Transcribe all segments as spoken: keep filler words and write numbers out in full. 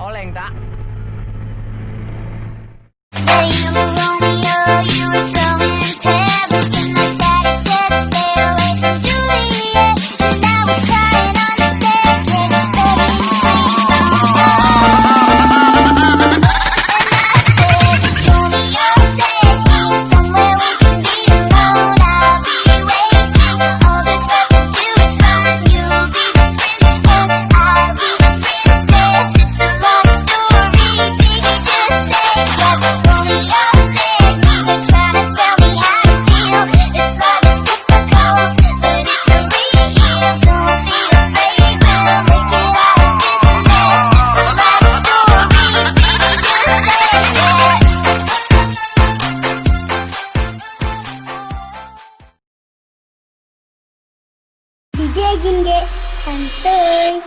Oleng tak? Say you were Romeo, you were throwing pebbles, and my daddy said, "Stay away from Juliet." And I was crying on the staircase, begging, "Please don't go." And I said, "Romeo, take me somewhere we can be alone. I'll be waiting. All there's left to do is run. You'll be the prince and I'll be the princess. It's a love story, baby, just say yes." Romeo said, "He's trying to tell me how to feel. It's love is difficult, but it's real. Don't be afraid, we'll make it out of this mess. It's a love story, baby, just say yes." D J Ginggek Santuy.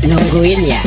Nungguin ya.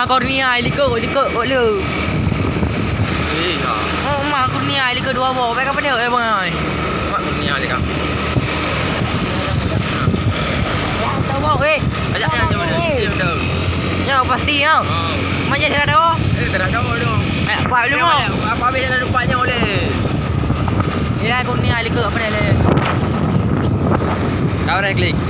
Kurnia likot, likot, kot le. Eh, ha. Oh, mah kurnia likot dua boh. Baik apa dia, eh, bang ai? Mak kurnia je kan. Ya, tahu, eh. Ajak dia je mana? Dia betul. Ya, pasti ya. Ha. Mana dia ada? Eh, tak ada tu. Eh, apa lu mau? Apa habis ada lupa nya oleh. Ya, kurnia likot apa dia le? Kau dah klik.